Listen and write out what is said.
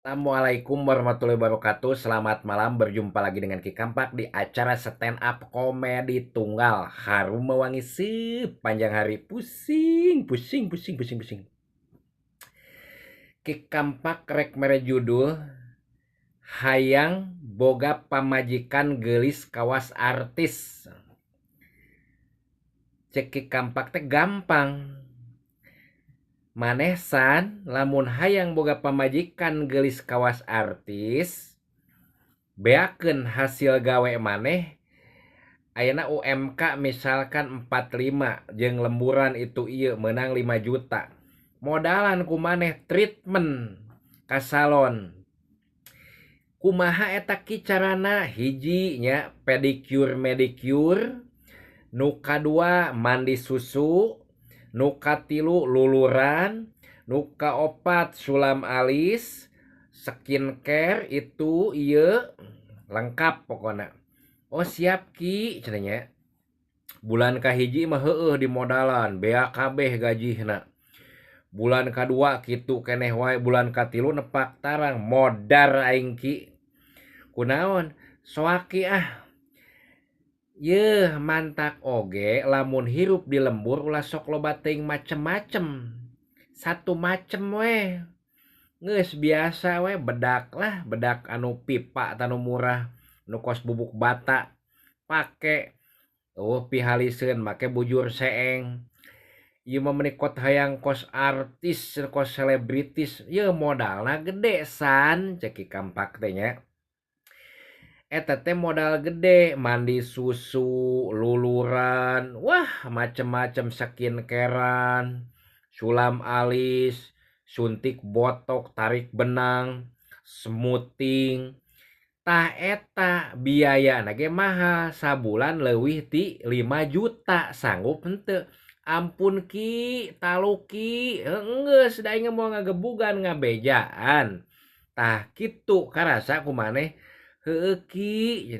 Assalamualaikum warahmatullahi wabarakatuh. Selamat malam, berjumpa lagi dengan Ki Kampak di acara stand up komedi tunggal harum mewangi sepanjang hari. Pusing, pusing, pusing, pusing, pusing. Ki Kampak rek mere judul Hayang Boga Pamajikan Geulis Kawas Artis. Cek Ki Kampak teh gampang. Maneh san lamun hayang boga pamajikan geulis kawas artis, beakeun hasil gawe maneh ayeuna UMK misalkan 45 jeung lemburan itu ieu meunang 5 juta. Modalan ku maneh treatment ka salon. Kumaha eta ki carana? Hiji nya pedicure medicure, nu kadua mandi susu, nu katilu luluran, nu kaopat sulam alis, skincare itu ieu lengkap pokona. Oh siap Ki cenah nya. Bulan kahiji mah heueuh dimodalan bea kabeh gajihna. Bulan kadua kitu keneh wae, bulan katilu nepak tarang modar aing Ki. Kunaon? Soaki ah. Yeuh mantak oge lamun hirup di lembur ulah sok loba teuing macem-macem. Satu macem we. Geus biasa we bedak lah, bedak anu pipa tanu murah, nu kos bubuk bata pake. Eueuh pihaliseun make bujur seeng. Ieu mah meuni kot hayang kos artis, kos selebritis, yeuh modalna gede san cek Ki Kampak teh nya. Eta teh modal gede, mandi susu, luluran, wah macem-macem skincarean, sulam alis, suntik botok, tarik benang, smoothing. Tah eta biayana ge mahal, sabulan leuwih ti 5 juta, sanggup henteu? Ampun Ki, talu Ki, geus da aing moal ngagebugan ngabejaan. Tah kitu karasa ku maneh. Heueuh Ki,